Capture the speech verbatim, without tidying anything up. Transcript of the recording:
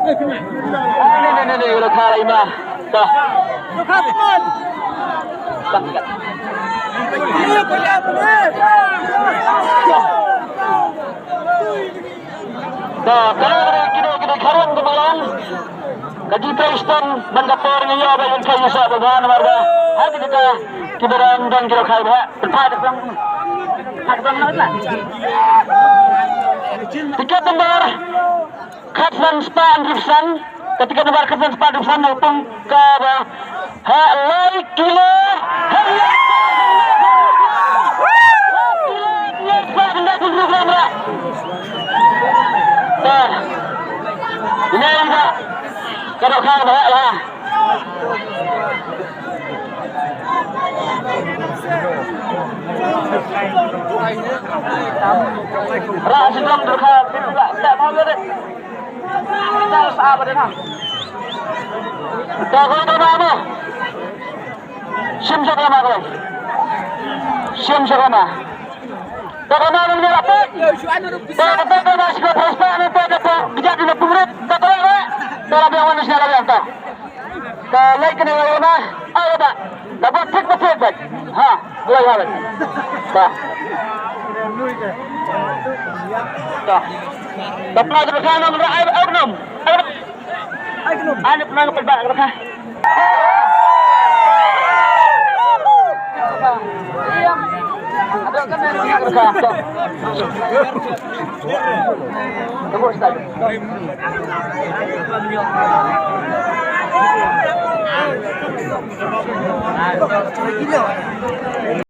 Ni, ni, ni, ni, udah kalah lima. Dah. Dah, kalah dari kino, kino, Kharum ke Balang. Ka jingtrei shitom ban ka por ngi ïoh ba ïun ka ïusa ba ban mar ba. Ha ki kita ki barang dang kiro khai ba. Pynpha da sang. Pynpha da sang na. Tiket number khatsan spah hynriewphew san. Ka tiket number khatsan spah hynriewphew san na pung ka ba. Ha lai kilo. Ha lai kilo. Ine ïa ka dohkha ba ha la. Ra shi dong dohkha ba la ta ba de. Ta sa ba de na. Ta ko ta na mo. Shim shaka ma ko. Shim shaka ma. Ta ko ma ngi la pe. Ta ko ta na shi ko prospa ne ta ko. Bijak ni pungrit. Ta ko le. Ta la biang wan shi la biang ta. Ka lei kane ka lei na, ai ba, ka ba tik ba tik ba. Ha, lei ha lei. Ka. Ka. Ka pla ka ka nam ra ai ai nam. Ai nam. Ai nam ka ba ka.